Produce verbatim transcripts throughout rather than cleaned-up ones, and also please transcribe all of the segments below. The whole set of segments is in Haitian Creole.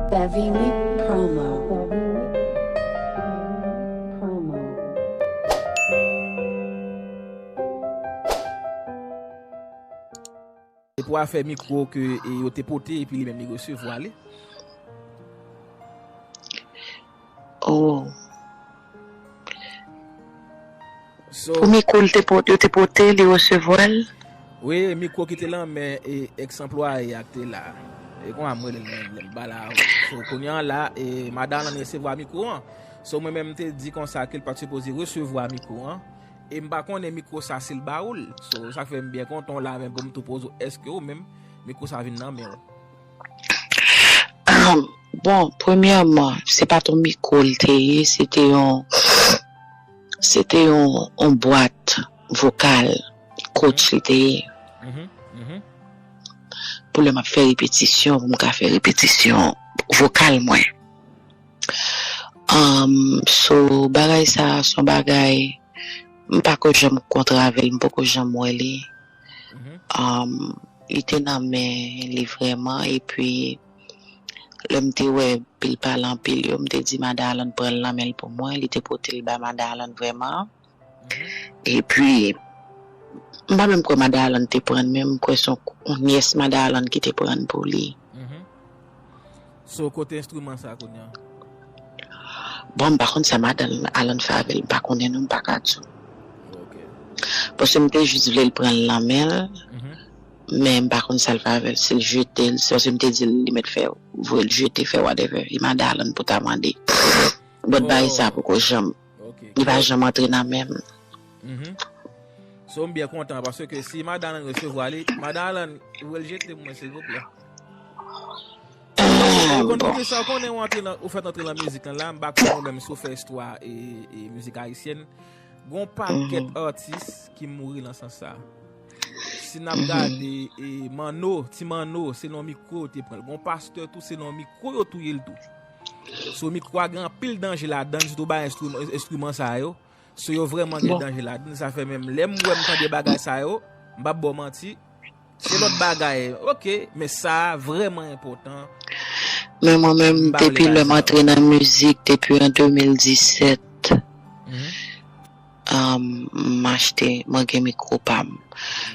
Savini Promo. E pou afè mikwo ke e, yo te pote epi li menm li resevwa li. Oh. So, Pou mikwo l te pot- yo te pote, li resevwa l. Wi, mikwo ki te lan men e, eks anplwaye a ki te la. E kòman m rele l menm lè m pa la. So, kounye an la, e, madanm lan resevwa mikwo an. So, mwen menm m te di konsa ke l pa t sipoze resevwa mikwo an. E m pa konnen mikwo sa si l ba ou l. So, sa k fè m byen kontan w la men pou m tou poze w, èske ou menm, mikwo sa vin nan men w? Ahem, bon, premyèman, se pa t yon mikwo l te ye, se te yon se te yon, yon bwat vokal coach li te ye. Mhm, mhm. Pou lè m ap fè repetisyon, pou m ka fè repetisyon vokal mwen. Um, so, bagay sa, se yon bagay, m pa ko janm kontre avè l, m poko janm wè li. Mhm. Um, li te nan men li vrèman, epi lè m te wè pil pale anpil yo, m te di Madan Alan pran l nan men l pou mwen, li te pote l ba Madan Alan vrèman. Mhm. Epi, m pa menm kwè Madan Alan te pran l, men m kwè se yon, yon nyès Madan Alan ki te pran l pou li. Mhm. So, kote enstriman sa kounye an? Bon, m pa konn sa Madan Alan fè avè l, m pa konnen non, m pa ka di w. Ok. Paske m te jis vle l pran l nan men l, Mhm. men m pa konn sa l fè avè l, si l jete l, se paske m te di l li mèt fè, voye l jete, fè whatever, e Madan Alan pou ta mande. But bagay sa poko janm, Ok. li pa janm antre nan men m. Mhm. So, m byen kontan paske si Madan Alan resevwa li, Madan Alan, voye l jete pou mwen silvouplè. Ah, Ou konn bon. Poukisa ou konnen ou antre nan, ou fèt antre nan mizik lan la, m pa konnen ou menm si w fè istwa e, e mizik ayisyèn. Gon pakèt atis ki mouri nan sans sa. Si n ap gade e, Manno, Ti Manno, se nan mikwo yo te pran l. Gon pastè tou, se nan mikwo yo touye l tou. So mikwo a gen anpil danje ladan l, sitou ba enstriman, enstriman sa yo. So yo vrèman gen Bon. danje ladan l. Sa fè menm lè m wè m tande bagay sa yo, m p ap ba w manti. Se lòt bagay, ok, men sa a vrèman enpòtan. Men mwen menm, M pa vle depi bay lè m sa. Antre nan mizik, depi an de mil disèt, Mhm. um, m achte, mwen gen mikwo pa m.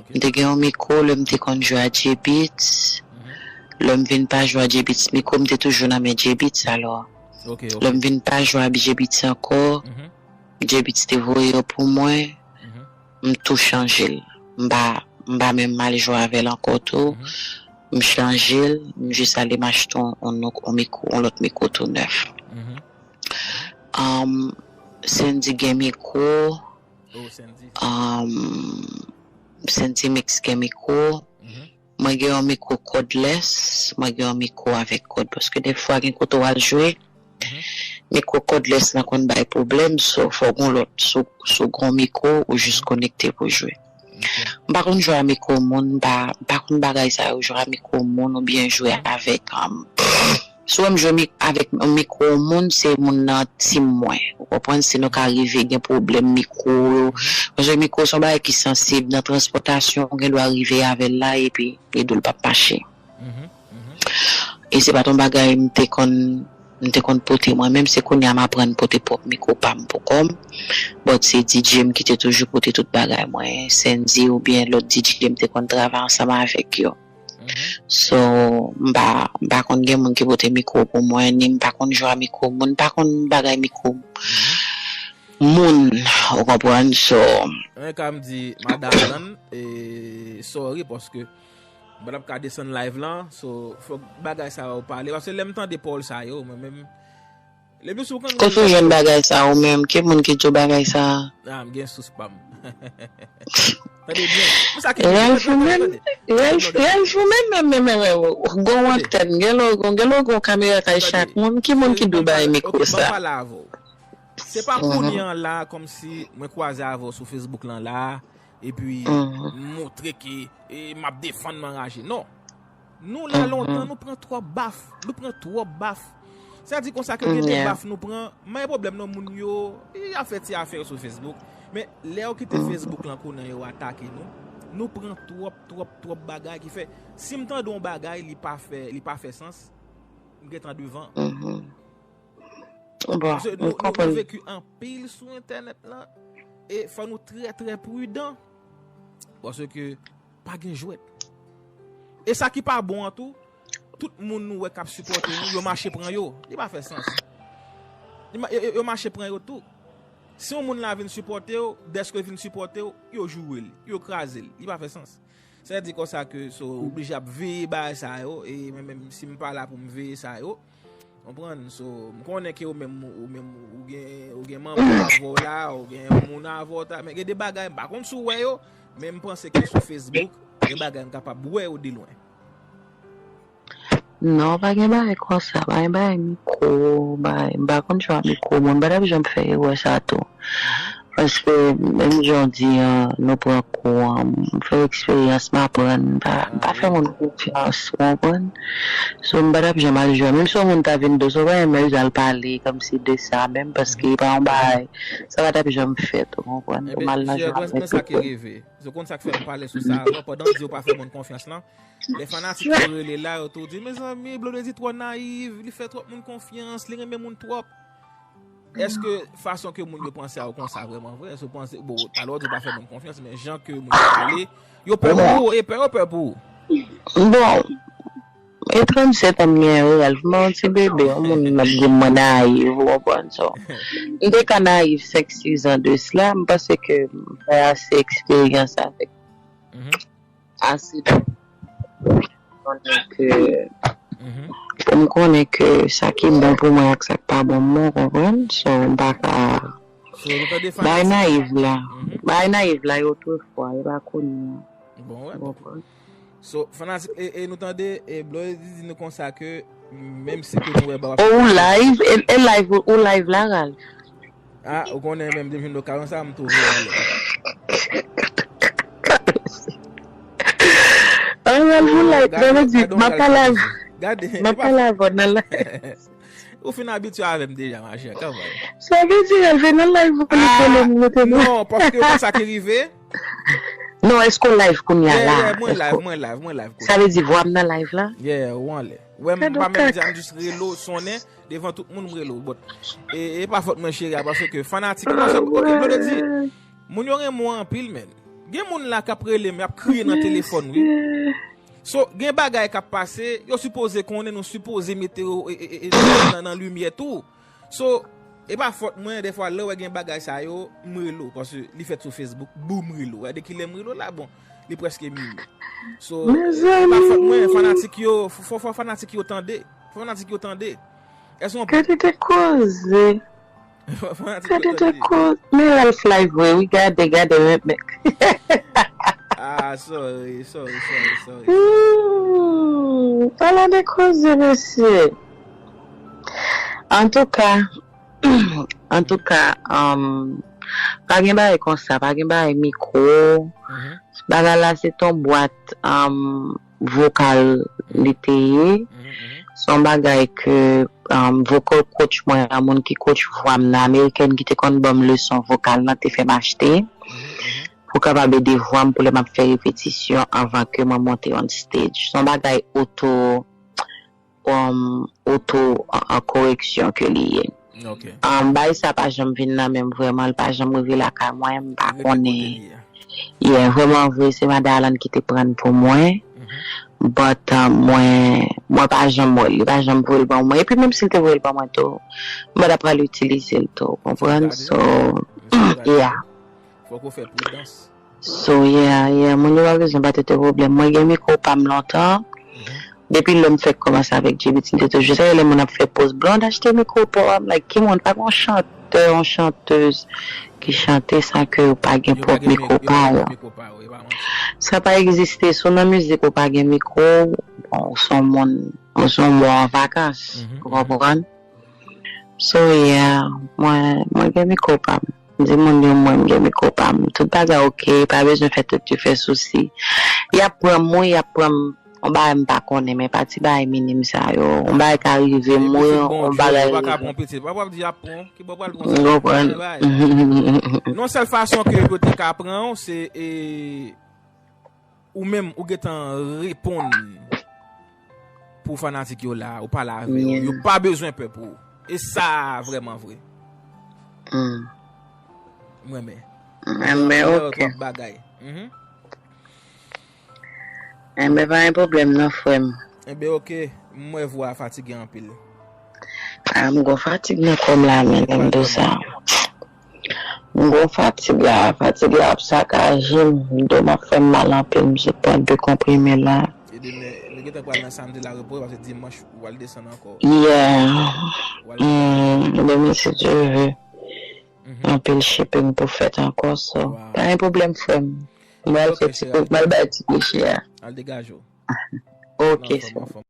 Ok. M te gen yon mikwo, lè m te konn jwe a J-Beatz. Mhm. Lè m vin pa jwe a J-Beatz, mikwo m te toujou nan men J-Beatz alò. Ok, ok. Lè m vin pa jwe a J-Beatz ankò, Mhm. J-Beatz te voye yo pou mwen, Mhm. m tou chanje l. M pa, m pa menm al jwe avè l ankò tou. Mhm. M chanje l, m jis ale m achte yon, yon, yon mikwo, yon lòt mikwo tou nèf. Mhm. Um, Sandy gen mikwo, Oh, Sandy. um, Sandy Mix gen mikwo. Mhm. Mwen gen yon mikwo cordless, mwen gen yon mikwo avèk kòd, paske defwa gen kote w al jwe, Mhm. mikwo cordless lan konn bay pwoblèm, so fò gon lòt, so, so gon mikwo ou jis konekte pou jwe. Ok. M pa konn jwe a mikwo moun, m pa, m pa konn bagay sa yo, jwe a mikwo moun oubyen jwe avèk, um, si w wè m jwe mi- avèk yon mikwo moun, se moun nan tim mwen. Ou konprann, si nou ka rive gen pwoblèm mikwo yo. Paske mikwo se yon bagay ki sansib nan transpòtasyon, ou gen dwa rive avè l la epi redo l p ap mache. Mhm, mhm. E se pa t yon bagay m te konn, m te konn pote mwen menm, se kounye a m aprann pote pwòp mikwo pa m pou kò m. But se D J m ki te toujou pote tout bagay mwen, Sandy oubyen lòt D J m te konn travay ansanm avèk yo. Mhm. So, m pa, m pa konn gen moun ki pote mikwo pou mwen, ni m pa konn jwe a mikwo moun, m pa konn bagay mikwo moun, ou konprann? So, Mwen ka m di, Madan Alan, e, sorry, paske m pa t ap ka desann live lan, so, fòk bagay sa yo pale, paske lè m tande pawòl sa yo, mwen menm, le plis ou konn kote w jwenn bagay sa ou menm? Ki moun ki di w bagay sa? Ah, m gen sous pa m. Tande byen. Pou sa ki Ralph ou menm, tande. Ralph, Ralph ou menm, menm, menm, menm, menm, gon antèn, gen lò, gon, gen lò, gon kamera kay chak moun, ki moun ki di w bay mikwo sa? Se pa kounye an la, kòmsi mwen kwaze avè w sou Facebook lan la, epi m montre ke e, m ap defann m anraje. Non. Nou la lontan, nou pran twòp baf. Nou pran twòp baf. Sa di konsa ke gen de baf nou pran, men pwoblèm nan moun yo, y ap fè ti afè yo sou Facebook. Men lè yo kite Facebook lan konnen yo atake nou, nou pran twòp, twòp, twòp bagay ki fè, si m tande yon bagay, li pa fè, li pa fè sans, M gentan devan. Mhm. Bon, paske nou, nou, nou veki anpil sou entènèt lan. E fò nou trè, trè pridan. Paske pa gen jwèt. E sa ki pa bon an tou, tout moun nou wè k ap sipòte nou, yo mache pran yo. Li pa fè sans. Li ma- Yo, yo, yo mache pran yo tou. Si yon moun la vin sipòte w, dèske l vin sipòte w, yo joure l, yo kraze l. Li pa fè sans. Sa vle di konsa ke so oblije ap veye bagay sa yo, e mwen menm si m pa la pou m veye sa yo, konprann? So, m konnen ke ou menm, ou menm, ou gen, ou gen manman avè w la, ou gen moun avè w ta, men gen de bagay, m pa konn si w wè yo, men m panse ke sou Facebook, gen bagay m kapab wè yo de lwen. Non, pa gen bagay konsa, pa gen bagay mikwo, bagay, m pa konn jwe ak mikwo, moun pa t ap janm fè erè sa tou. Paske, menm jan w di an, nou pran kou an, m fè eksperyans, m aprann, m pa, m pa fè moun konfyans, ou konprann? So, m pa t ap janm al jwe. Menm si yon moun ta vin dous, ou pa renmen al pale, kòmsi de sa menm, paske e pa yon bagay, sa pa t ap janm fèt, ou konprann? Ou mal nan jwe avèk tout moun. So, konn sa k fè m pale sou sa avan, pandan m di ou pa fè moun konfyans lan, lè fanatik yo rele la, yo tou di, mezanmi, Blondedy twò nayiv, li fè twòp moun konfyans, li renmen moun twòp. Èske fason ke moun yo panse a ou konsa vrèman vre? Èske w panse, bon, talè w di w pa fè moun konfyans, men jan ke moun yo pale, yo pè pou ou, e pè yo pè pou ou. Bon, e trannsèt an m gen, wi, Ralph, mwen yon ti bebe, yon moun ap di mwen nayiv, ou konprann sa. M te ka nayiv senk, sis an de sila, m panse ke m fè ase eksperyans avèk ase pou m konnen ke, pou m konnen ke sa ki bon pou mwen ak sa ki pa bon pou mwen, w konprann? So, m pa ka. So, nou tande fanatik. Bagay nayiv la. Bagay nayiv la, e otrefwa, e pa kounye a. Bon, wè. Ou konprann? So, fanatik, e, e nou tande, e Blondedy di nou konsa ke, menm si ke nou wè ba w ap. Oh, ou live, e, e live, ou live la, Ralph? Ah, ou konnen menm depi m nan okazyon sa, m toujou anlè. An, Ralph, ou live, sa vle di, m ap pale avè w nan live. Ou fin abitye avè m deja, ma chère, kanmenm. Sa vle di, Ralph, e nan live ou konn fè lè m rete non. Non, paske ou konn sa ki rive. Non, èske w live kounye a la? Yeah, yeah, mwen live, mwen live, mwen live kounye a. Sa vle di vwa m nan live la? Yeah, ou anlè. Wè, m pa menm di a, m jis rele w sonnen. Devan tout moun m rele w, but e, e pa fòt mwen cheri a, paske fanatik, paske, ok, Blondedy, moun yo renmen w anpil, men gen moun la k ap rele m, y ap kriye nan telefòn, wi. So, gen bagay k ap pase, yo sipoze konnen, nou sipoze mete yo, e, e, e, e, nan, nan limyè tou. So, e pa fòt mwen, dèfwa, lè w wè gen bagay sa yo, m rele w, paske li fèt sou Facebook, boum, m rele w. Gade kilè m rele w la, bon, li prèske mini. So, e pa fòt mwen, fanatik yo, fò, fò, fò fanatik yo tande. Fò fanatik yo tande. Èske w konprann? Gade de koze. Gade de koze. Men Ralph live vre, wi, gade, gade, men, men. Ah, sorry, sorry, sorry, sorry. Ooh, pale de koze, mesye. Antouka, antouka, um, pa gen bagay konsa, pa gen bagay mikwo. Bagay la, se ton bwat, um, vokal li te ye. Se yon bagay ke, um, vocal coach mwen an, moun ki coach vwa m nan, amerikèn ki te konn ban m leson vokal nan, te fè m achte pou kapab ede vwa m pou lè m ap fè repetisyon anvan ke mwen monte on stage. Se yon bagay oto, um, oto an, an koreksyon ke li ye. Ok. Um, bagay sa pa janm vin nan men m vrèman, li pa janm rive lakay mwen, m pa konnen. Yeah, vrèman vre, se madan Alan ki te pran l pou mwen. But, um, mwen, mwen pa janm wè l, li pa janm voye l ban mwen. Epi menm si l te voye l ban mwen tou, m pa t ap pral itilize l tou, konprann? So, yeah. Fòk ou fè pridans. So, yeah, yeah, moun yo pa bezwen pa tete pwoblèm. Mwen gen mikwo pa m lontan. Depi lè m fèk kòmanse avèk J B T, m te toujou sa, lè moun ap fè poz, Blonde achte mikwo pa w, I'm like, ki moun, pa gen yon chantè, yon chantèz ki chante san ke yo pa gen pwòp mikwo pa yo. Sa pa egziste, si w nan mizik ou pa gen mikwo, bon, ou se yon moun, ou se yon mò an vakans, ou konprann? So, yeah, mwen, mwen gen mikwo pa m. M di moun yo mwen m gen mikwo pa m. Tout bagay ok, pa bezwen fè tèt yo fè sousi. Y ap pran m, wi, y ap pran m. On bagay m pa konnen, men pa ti bagay minim sa yo. On bagay ka rive m, wi, on bagay rive m. Ou konprann? Non, sèl fason ke yo te ka pran w, se, e, ou menm, ou gentan reponn. Pou fanatik yo la, ou pale avè yo. Yo pa bezwen pè pou ou. E sa vrèman vre. Mm. M renmen. Enben, Yo ok. Twòp bagay. Mhm. Enben, pa gen pwoblèm non, frè m. Enben, ok. M wè vwa a fatige anpil. Ah, m gon fatig nan kò m la, men, lè m di w sa. M gon fatig la, fatig la ap sakaje m. Do m ap fè m mal anpil, m sot pran de konprime la. E demen, nou gentan pral nan samdi la repo, paske dimanch, ou al desann ankò. Yeah. Ou al Mm, demen, si Dye vle. Mhm. Anpil shipping pou fèt ankò, so. Wow. Pa gen pwoblèm, frè m. M pral Ok, fè ti cheri, kou, m pral bay ti peche a. Al degaje w. Ok, Anfòm, sè. Anfòm.